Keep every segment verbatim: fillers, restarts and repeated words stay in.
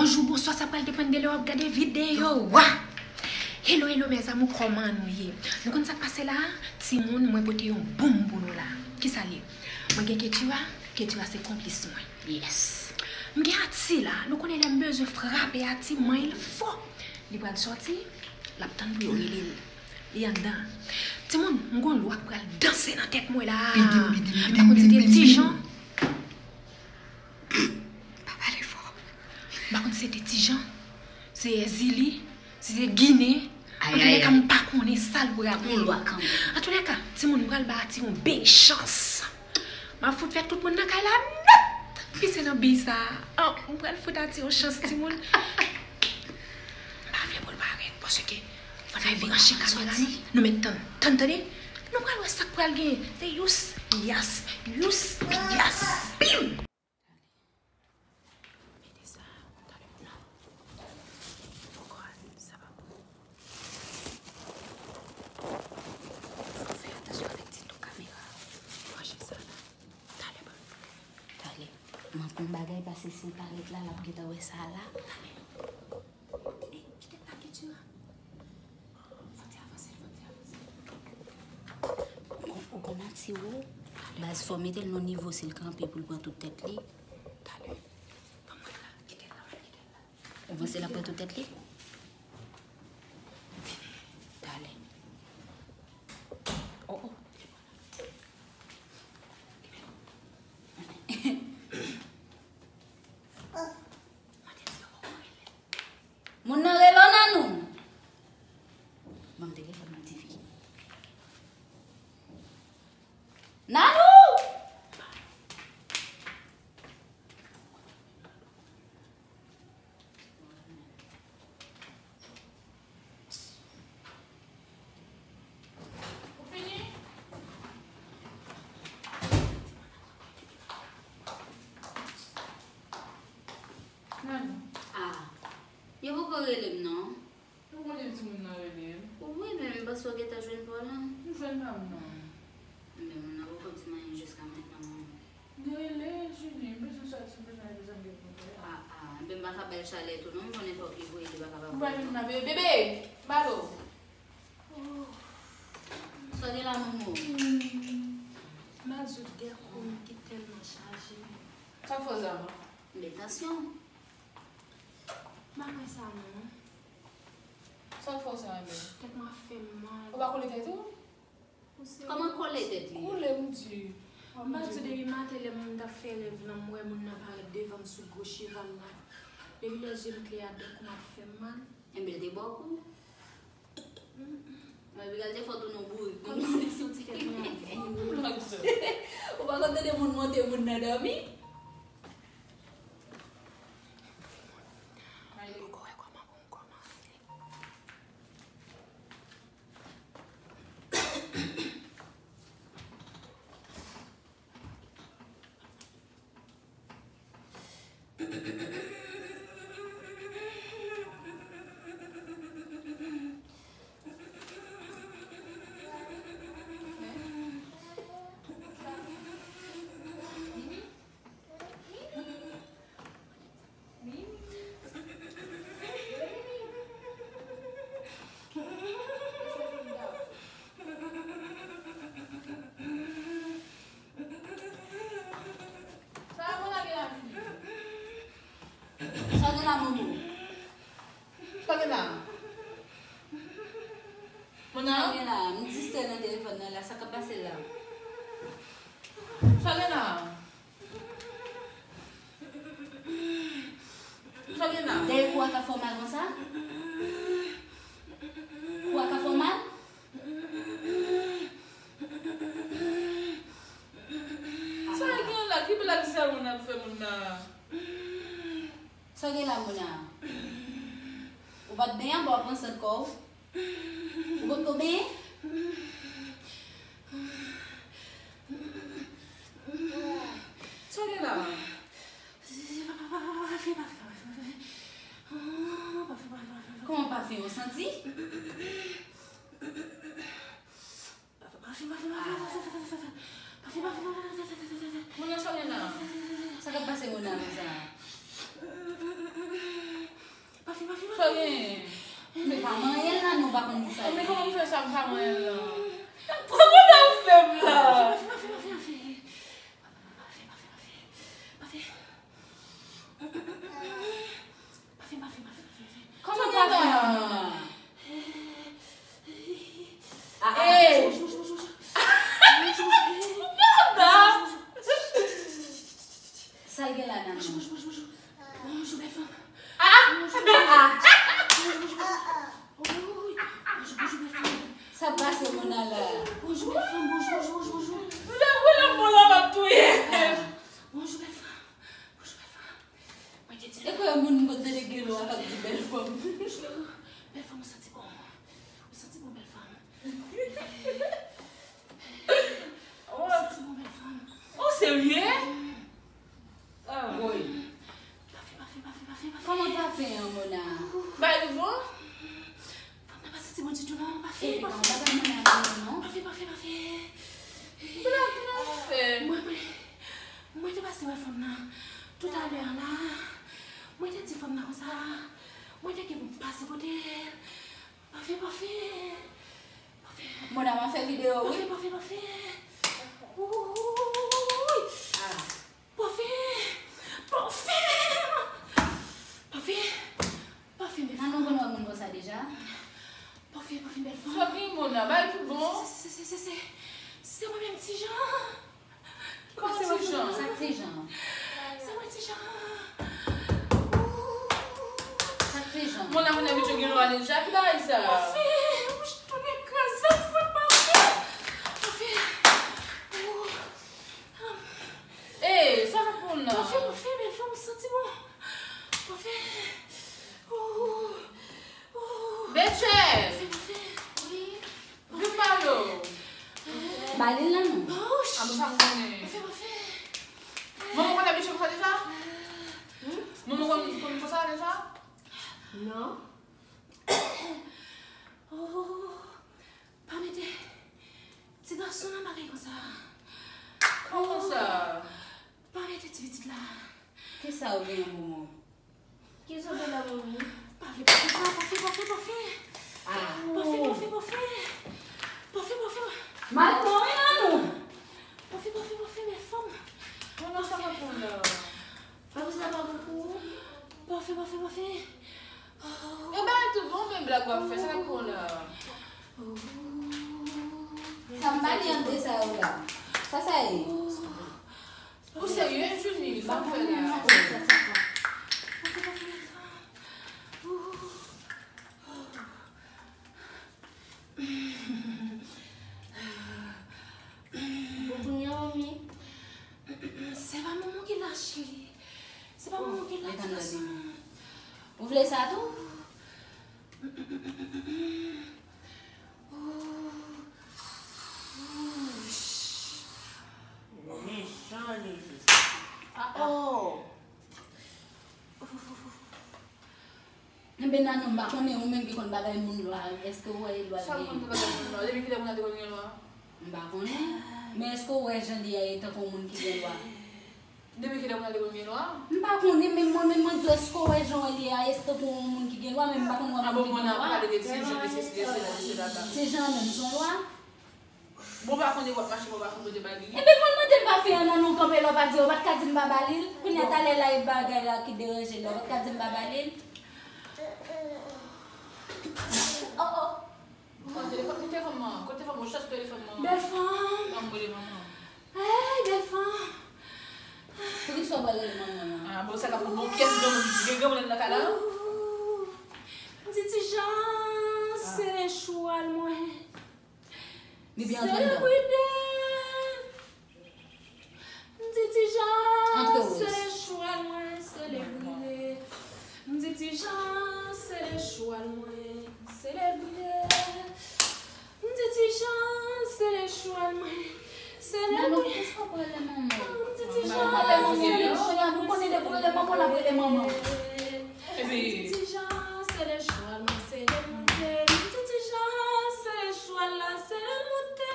Bonjou, bonswa, sa pral depann de lè w ap gade videyo a. Hello, hello, mes amours, kòman nou ye? Nou konn sa k pase la a? Timoun, mwen pote yon bonm pou nou la. Kisa l ye? Mwen gen Ketura, Ketura se konplis mwen. Yes. M gen Ati la, nou konnen lè m bezwen frape Ati, manyen l fò. Li pral sòti, l ap tann pou yo rele l. Li anndan. Timoun, m gon lwa k pral danse nan tèt mwen la. Bidim, bidim, bidim, bidim, bidim. M pa konn si se Tijan. Pa pale fò. M pa konn si se te Tijan, se Èzili, si se Ginen. Ay, ay, ay. Antoulèka, m pa konnen sa l pral ye. Yon lwa kanmenm. Antoulèka, timoun, m pral ba Ati yon bèl chans. M ap fout fè tout moun nan kay la nèt. Pise nan bi sa. An, m pral fout Ati yon chans, timoun. M pa vle pou l parèt, paske fò n al branche kamera nou. Nou mèt tann, tann, tande. Nou pral wè sa k pral genyen. Se yous, yas, yous, yas. Bim! Mete sa, talè, non. Poko al, sa pa bon. Fò fè atansyon avèk ti tou kamera. Branche sa la. Talè, ban m. Talè. Manke yon bagay, pase si l parèt la, l ap gentan wè sa la. Talè. Ey, kite l la, Ketura. Fò ti avanse l, fò ti avanse l. Ou kon-, ou konn Ati ou? Baz, fò mete l nan nivo, si l kanpe pou l pran tout tèt li. Talè. Ban mwen la, kite l la, mwen kite l la. Ou panse l ap pran tout tèt li? Talè. Oh, oh. Moun nan rele w, Nanou. Ban m telefòn nan, T V. Nanou! Ou fini? Nanou. Ah, yo poko rele m non. Ou konnen timoun nan rele l? Wi, men m panse w gentan jwenn pa w lan. M jwenn pa m non. Men moun nan poko di m anyen jiska mentnan non. Rele Julie, m bezwen sòti, m bezwen al bezwen gen pou fè. Ah, ah, enben m pa ka ba l chalè tou non, m konnen fòk li voye, li pa ka pa voye. Ou pa vin nan veye bebe, balo. Oh. Sa w gen la, Momo? Hmm. M a di w de kou m ki tèlman chaje. Sa k fè w sa? Enben tansyon. M pa kwè sa non. Sa k fè w sa, enben? Tèt mwen ap fè m mal. Ou pa kole tèt ou? Kòman kole tèt li? Koule, m di. M pa di depi maten lè m t ap fè rèv lan, m wè moun nan parèt devan m sou gwo cheval la. Depi lè je m klè a, de kou m ap fè m mal. Enben, l te ba w kou? Mm, mm. Mwen, Abigail te fè w tounen yon bourik. Kòmsi m santi tèt mwen ap vire. Ou pa konn tande moun monte moun nan dòmi? Poko wè kòman pou m kòmanse. Sa gen la, Momo? Sa gen la? Mona? Sa gen la? M distrè nan telefòn nan la. Sa k ap pase la? Sa gen la? Sa gen la? Dèyè kou a ka fè w mal konsa? Kou a ka fè w mal? Sa gen la? Ki blag sa moun ap fè moun nan? Sa gen la, Mona? Ou pa t benyen anba, w ap pran sant kò w? Ou potko benyen? Sa gen la? Kòman pa fen, ou santi? Mona, sa gen la? Sa k ap pase Mona konsa? Apa mwen lan. Kòman w ap fè m la? Pafe, pafe, pafe, pafe. Pafe, pafe, pafe, pafe. Pafe, pafe, pafe, pafe, pafe. Kòman pafe an? Ah, ah. Hey! Bouch, bouch, bouch, bouch. Bouch, bouch, bouch. Sa l gen la, Nanou? Bouch, bouch, bouch, bouch. Bonjou, bèl fanm. Ah! Bonjou, ah! Bonjou, bonjou, bonjou. Bonjou, bonjou, bèl fanm. Sa pase, Mona la? Bonjou, bèl fanm. Bonjou, bonjou, bonjou, bonjou. Ou la, ou la, Mona, m ap touye. Ah. Bonjou, bèl fanm. Bonjou, bèl fanm. Mwen te di. E kòman moun mwen tande gen lwa k ap di bèl fanm? Bèl fanm, ou santi bon. Ou santi bon, bèl fanm. Ou santi bon, bèl fanm. Ou serye? Ah. Woy. Pafe, pafe, pafe, pafe, pafe. Kòman pafe an, Mona? Bagay li bon? Fanm nan pa santi bon ditou non. Pafe, epi pafe. Kòman bagay Mona an non? Pafe, pafe, pafe. Mwen, mwen, mwen te pase wè fanm nan toutalè a la. Mwen te di fanm nan konsa, mwen te gen pou m pase kote l. Pafe, pafe. Pafe. Mona, m ap fè videyo, wi. Pafe, pafe, pafe. Ouy. Ah. Pafe. Pafe. Pafe. Pafe, bèl fanm. Nan nou konn wè moun konsa deja. Pafe, pafe, bèl fanm. Sa gen Mona, bay tout bon. Se, se, se, se, se, se mwen menm, Ti Jan. Kòman Ti Jan? Sa Ti Jan? Se mwen, Ti Jan. Sa Ti Jan? Mona, mwen abitye gen lwa deja, ki bagay sa? Pafe, bouch tounen kraze, fout pafe. Pafe. Ey, sa k ap pran nan? Pafe, pafe, bèl fanm, santi bon. Pafe. Betchè! Pafe, pafe. Wi. Vin ba yo. Ba li l la non. Bouch. A, bon, sa m konnen. Pafe, pafe. Manman konn abitye konsa deja? Hmm? Manman konn, konn konsa deja? Non. Oh, pa mete ti gason nan bagay konsa. Kòman sa? Pa mete ti pitit la. Kisa ou genyen pou mwen? Kisa w te la, manmi? Pafe, pafe, pafe, pafe, pafe. Ah. Pafe, pafe, pafe. Pafe, pafe. Mal pran wi, Nanou. Pafe, pafe, pafe, bèl fanm. Mona, sa pa bon la. Pafe, sa pa bon pou ou? Pafe, pafe, pafe. E bay tout bon, men blag w ap fè, sa k ap pran w la? Sa m pa li an de sa yo la. Sa sa ye? Ou serye, Julie? Sa w fè la? Bon, kounye a, manmi. Se pa manman ki la, cheri. Se pa manman ki la, ti gason. Ou vle sa tou? Mechan li ye. Ah, oh. Enben, Nanou, m pa konnen ou menm ki konn bagay moun lwa, èske ou wè e lwa l gen? Sa m konn bagay moun lwa? Depi kilè moun nan te konn gen lwa? M pa konnen. Men èske ou wè jan li a, e tankou yon moun ki gen lwa? Depi kilè moun nan te konn gen lwa? M pa konnen, men mwen menm, mwen di w, èske ou wè jan li a, e tankou yon moun ki gen lwa, men m pa konn wè moun ki gen lwa. Ah bon, moun ap pale de Ti Jan, de sesi, de sela, de sela. Ti Jan menm, se yon lwa? Bon, pa konnen w ap mache, bon, pa konn kote bagay ye. Ebyen, pou l mande l pa fè an nan nou kanpe la, w pa di, w pa t ka di m pa ba li l. Kounye a, talè la, e bagay la ki deranje l la, w pa t ka di m pa ba li l. Oh, oh. Pran telefòn, kote fanm nan? Kote fanm nan? Chèche telefòn nan. Bèl fanm. Ban m rele manman. Hey, bèl fanm. Poukisa w pa rele manman an? Ah, bon, sa ka pran bon pyès granmoun, gen granmoun anndan kay la? Ooh. M di Ti Jan, ah, se chwal mwen. Li byen antre anndan. Se le bride. M di Ti Jan, antre, Rose. Se le chwal mwen, se le bride. M di Ti Jan, se le chwal mwen, se le bride. M di Ti Jan, se le chwal mwen, se le bride. Nanou, poukisa w pa rele manman? M di Ti Jan, se le chwal mwen, se le bride. Ou konnen depi w rele manman, l ap rele manman. M di Ti Jan, se le chwal mwen, se le bride. M di Ti Jan, se le chwal la, se le bride.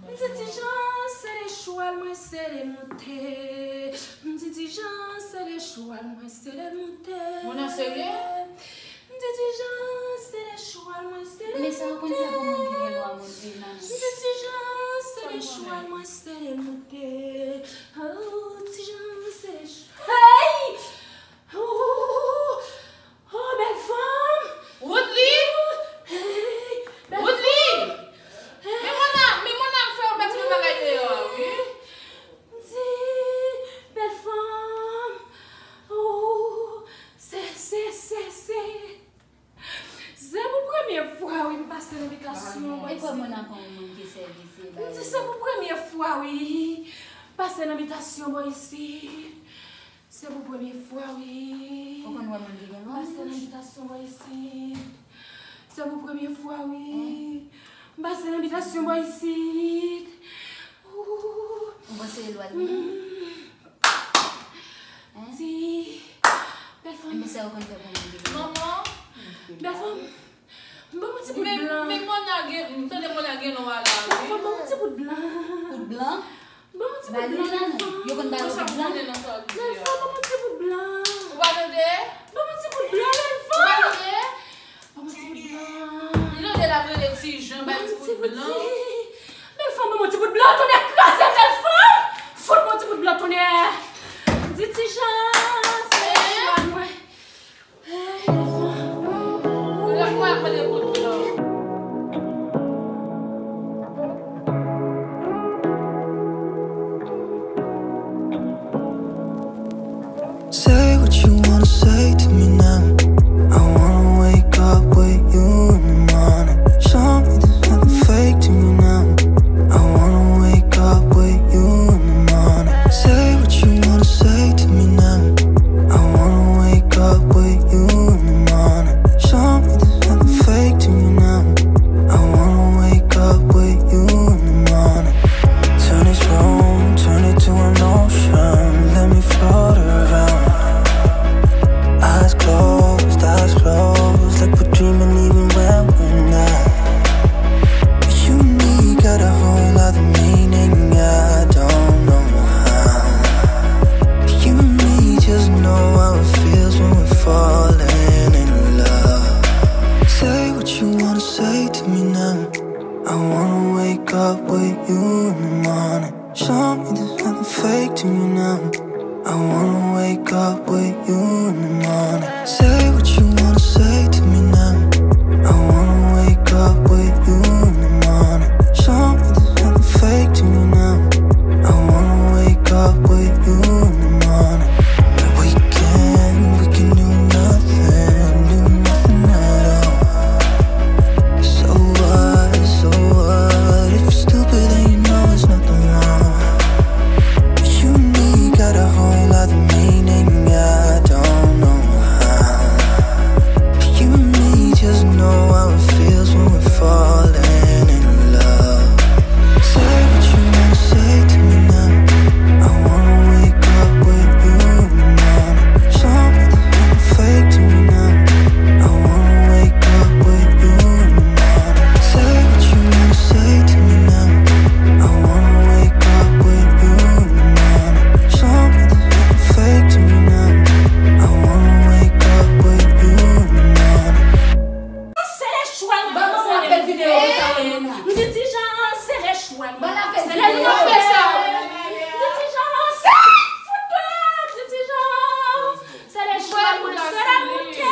M di Ti Jan, se le chwal mwen, se le moute. M di Ti Jan, se le chwal mwen, se le moute. Moun nan serye? M di Ti Jan, se le chwal mwen, se le... Men sa w konn fè pou moun ki gen lwa, mon Dieu, nan men. M di Ti Jan, se le chwal mwen, se le moute. Oh, Ti Jan, se le ch-, hey! Oh, oh, bèl fanm! Woodly! Hey, bèl fanm! Woodly! Men mona, men mona fè yon bèt yon bagay deyò a, wi. M di, bèl fanm, oh, se, se, se, se, se pou premye fwa, wi, m pase nan bitasyon bò isit. E kòman nan kon moun ki sèvi se bagay? M di, se pou premye fwa, wi, m pase nan bitasyon bò isit. Se pou premye fwa, wi. Ou konn wè moun ki gen lwa? M pase nan bitasyon bò isit. Se pou premye fwa, wi. M pase nan bitasyon bò isit. Ou panse e lwa l menm? Di, bèl fanm. Ebyen, sa yo konn fè pou moun ki gen lwa. Manman. Bèl fanm. Ban m yon ti bout blan. Men, men mona gen, m tande mona gen lwa la, wi. Bèl fanm, ban m yon ti bout blan. Bout blan? Ban m yon ti bout blan, bèl fanm. Yo konn ba yo bout blan? Bèl fanm, ban m yon ti bout blan. Ou pa tande? Ban m yon ti bout blan, bèl fanm. Ou pa tande? Ban m yon ti bout blan. M tande l ap rele Ti Jan, bay ti bout blan. Bèl fanm, ban m yon ti bout blan, tonnè kraze, bèl fanm. Fout mwen yon ti bout blan, tonnè. Di Ti Jan, se chwal mwen. Hey, bèl fanm. Lè mwen ap mande bout blan. Say what you wanna say to me now. I wanna wake up with you in the morning. Show me there's nothing fake to me now. I wanna wake up with you in the morning. Say what you wanna say to me now. I wanna wake up with you in the morning. Show me there's nothing fake to me now. I wanna wake up with you in the morning. Turn this room, turn it to an ocean. Let me float around. Eyes closed, eyes closed, like we're dreaming even when we're not. You and me got a whole other meaning, I don't know how. You and me just know how it feels when we're falling in love. Say what you wanna say to me now. I wanna wake up with you in the morning. Show me there's nothing fake to me now. I wanna wake up with you in the morning. Say what you wanna say to me now. I wanna wake up with you in the morning. Show me there's nothing fake to me now. I wanna wake up with you in the morning. We can, we can do nothing, do nothing at all. So what, so what? If you're stupid, then you know it's nothing wrong. But you and me got a whole other meaning, I don't know how. You and me just know how it feels when we're falling in love. Say what you wanna say to me now. I wanna wake up with you in the morning. Show me there's nothing fake to me now. I wanna wake up with you in the morning. Say what you wanna say to me now. I wanna wake up with you in the morning. Show me there's nothing fake to me now. I wanna wake up with you in the morning. Se le chwal mwen, se le moute. M di Ti Jan, se le chwal mwen, se le moute. M di Ti Jan, se fout, m di Ti Jan, se le chwal mwen, se le moute.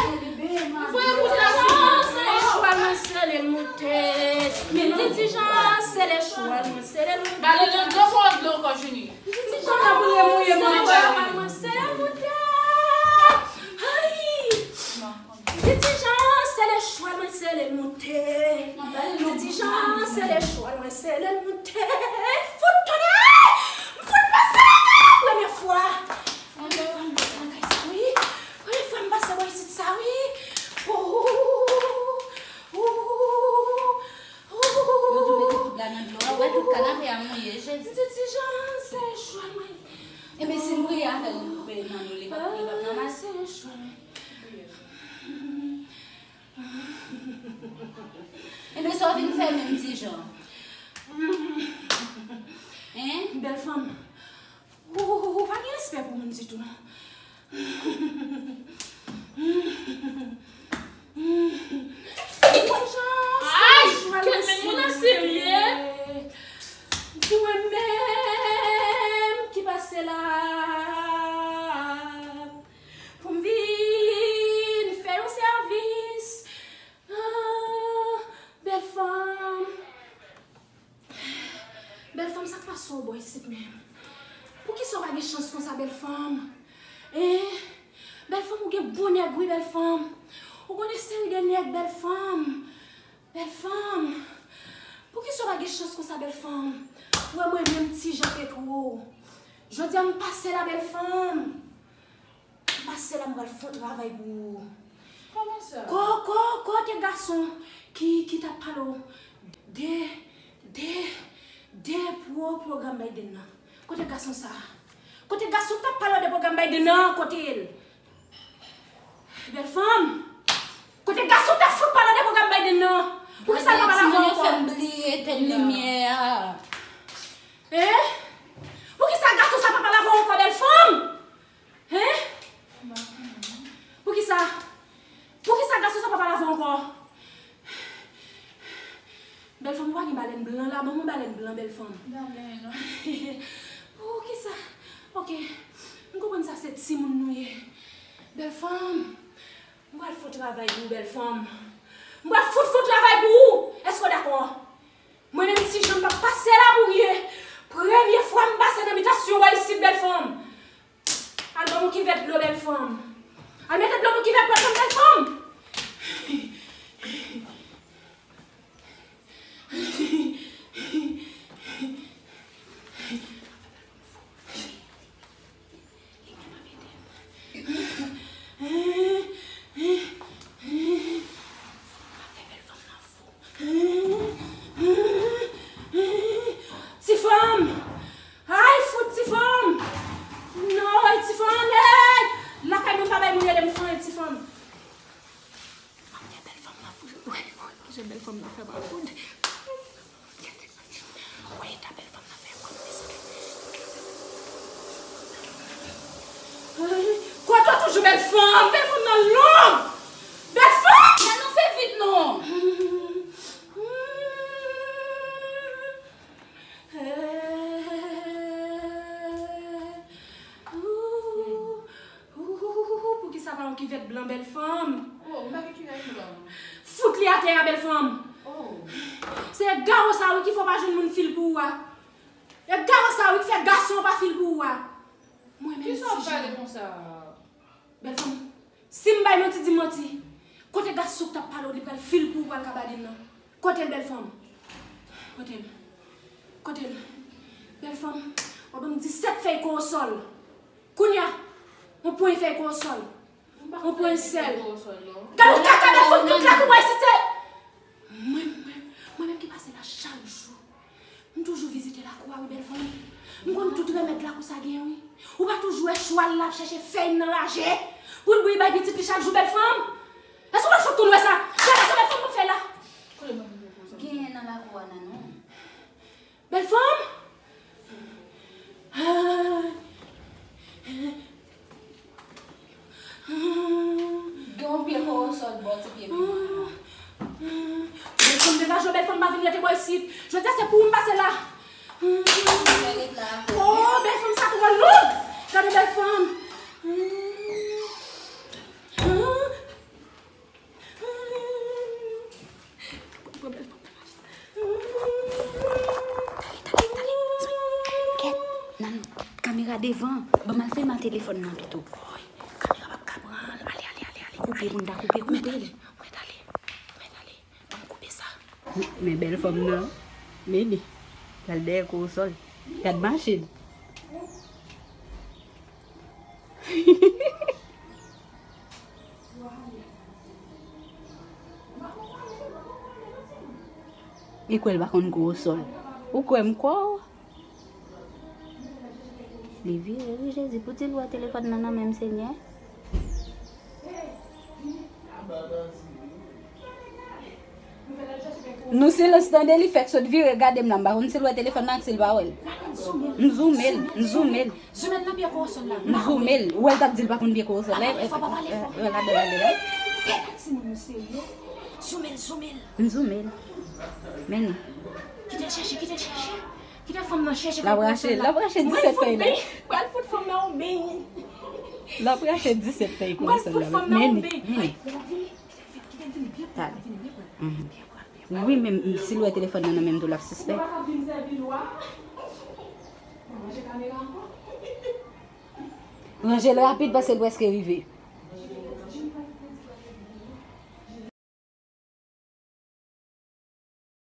M di Ti Jan, se le chwal mwen, se le moute. M di Ti Jan, se le chwal mwen, se le moute. Ba li de dlo pou dlo ankò, Junie. M di Ti Jan, se le chwal mwen, se le moute. Ay! M di Ti Jan, se le chwal mwen, se le moute. M di Ti Jan, se le chwal mwen, se le moute. Fout tonnè! M fout pase lakay premye fwa. Premye fwa m pase lakay sa, wi. Premye fwa m pase bò isit sa, wi. Ooh, ooh, ooh. Yo tou mete poud la nan dlo a. Ou wè tout kanape a mouye, Jezi. M di Ti Jan, se le chwal mwen. Ebyen, si m priye avè l, ou priye nan dlo, li p ap, li p ap nòmal. Se le chwal mwen. Ebyen, sa w vin fè menm, Ti Jan? Hein? Bèl fanm. Ou, ou, ou pa gen respè pou moun ditou, non. Ay, Kevin, moun nan serye. M di mwen menm ki pase la pou m vin fè yon sèvis. Ah, bèl fanm. Bèl fanm, sa k pase w bò isit menm? Poukisa w pa gen chans konsa, bèl fanm? Hein? Bèl fanm, ou gen bon nèg wi, bèl fanm. Ou gon seri de nèg, bèl fanm. Bèl fanm, poukisa w pa gen chans konsa, bèl fanm? Ou wè mwen menm, Ti Jan Petwo. Jodi a m pase la, bèl fanm. M pase la, m pral fè yon travay pou ou. Kòman sa? Ko, ko, kote gason ki, ki t ap pale w de, de, de pro, pwogram Biden nan? Kote gason sa a? Kote gason k t ap pale w de pwogram Biden nan? Kote l? Bèl fanm, kote gason k t ap fout pale w de pwogram Biden nan? Poukisa l pa pale avè w ankò? Timoun yo fè m bliye etèn limyè a. Hein? Poukisa gason sa pa pale avè w ankò, bèl fanm? Hein? Poukisa? Poukisa gason sa pa pale avè w ankò? Bèl fanm, ou pa gen balèn blan la? Ban mwen balèn blan, bèl fanm. Balèn. Poukisa? Ok. M konprann sa se timoun nou ye. Bèl fanm, m pral fè yon travay pou ou, bèl fanm. M pral fout fè yon travay pou ou. Èske w dakò? Mwen menm, Ti Jan, m p ap pase la pou ryen. Premye fwa m pase nan bitasyon w isit, bèl fanm. Al ban m yon kivèt dlo, bèl fanm. Al mete dlo nan kivèt, bèl fanm, bèl fanm. Ti fanm! Ay, fout ti fanm! Non, ti fanm, ey! Lakay mwen pa bay moun rele m fanm, ti fanm. M ap fè bèl fanm nan fou. Wi, wi, jan bèl fanm nan fè magoud. Wi, ta bèl fanm nan fè kòm desann. Kote w toujou, bèl fanm? Bèl fanm nan long! Bèl fanm! Nan, nou fè vit non! Poukisa pa yon kivèt blan, bèl fanm? Oh, m pa gen kivèt blan. Fout li atè a, bèl fanm. Oh. Se gawo sa wi ki fè w pa jwenn moun fil pou ou a. E gawo sa wi ki fè gason pa fil pou ou a. Mwen menm, kisa w ap pale konsa? Bèl fanm, si m bay manti, di m manti. Kote gason k t ap pale w, li pral fil pou ou pral ka badin nan? Kote l, bèl fanm? Kote l? Kote l? Bèl fanm, w ap ban m disèt fèy kowosòl. Kounye a, yon pwen fèy kowosòl. Yon pwen sèl. Gade yon kaka bèl fanm, tout la pou mwen site. Mwen, mwen, mwen menm ki pase la chak jou. M toujou vizite lakou a wi, bèl fanm. M konn tout remèd lakou sa gen wi. Ou pa toujou wè chwal la ap chèche fèy nan raje pou l bouyi bay pitit li chak jou, bèl fanm. Èske w pa fout konn wè sa? Gade sa bèl fanm ap fè la. Genyen nan lakou a nan non. Bèl fanm. Gen yon pye kowosòl bò ti pye pi. Bèl fanm, degaje w, bèl fanm, pa vin rete bò isit. Jodi a se pou ou m pase la. Oh, bèl fanm, sa twò loud. Gade bèl fanm. Pran bèl fanm nan. Tale, tale, tale. Kèt, nan kamera devan. Ban m al filme telefòn nan pito. Woy, kamera p ap ka pran l. Ale, ale, ale, ale. Koupe, Kounda, koupe, koupe. Mèt ale, mèt ale, mèt ale. Ban m koupe sa. Men bèl fanm nan. Men li. L al dèyè kowosòl. Gad machin. Li kwè l pa konn kowosòl. Ou kwè m kwè w? Li vire wi, Jezi, pou di l wè telefòn nan nan men m, Senyè. Nou silans tande, li fèk sot vire gade m la, m pa konn si l wè telefòn nan ak si l pa wè l. M zoome l, m zoome l. Zoome l nan pye kowosòl la. M zoome l. Ou wè l t ap di l pa konn pye kowosòl la. Fò pa pale fò. Gade, gade la. Timoun nou serye. Zoome l, zoome l. M zoome l. Men ni. Kite l chèche, kite l chèche. Kite fanm nan chèche. L ap rache, l ap rache disèt fèy la. Pral fout fanm nan yon beny. L ap rache disèt fèy Pral kowosòl fout la. fanm nan Men yon ni. beny. Men ni. Kite l vin byen pran, Talè. vin byen pran. Mhm. Wi, men si l wè telefòn nan nan men m tou, l ap sispèk. Ranje l rapid paske l prèske rive.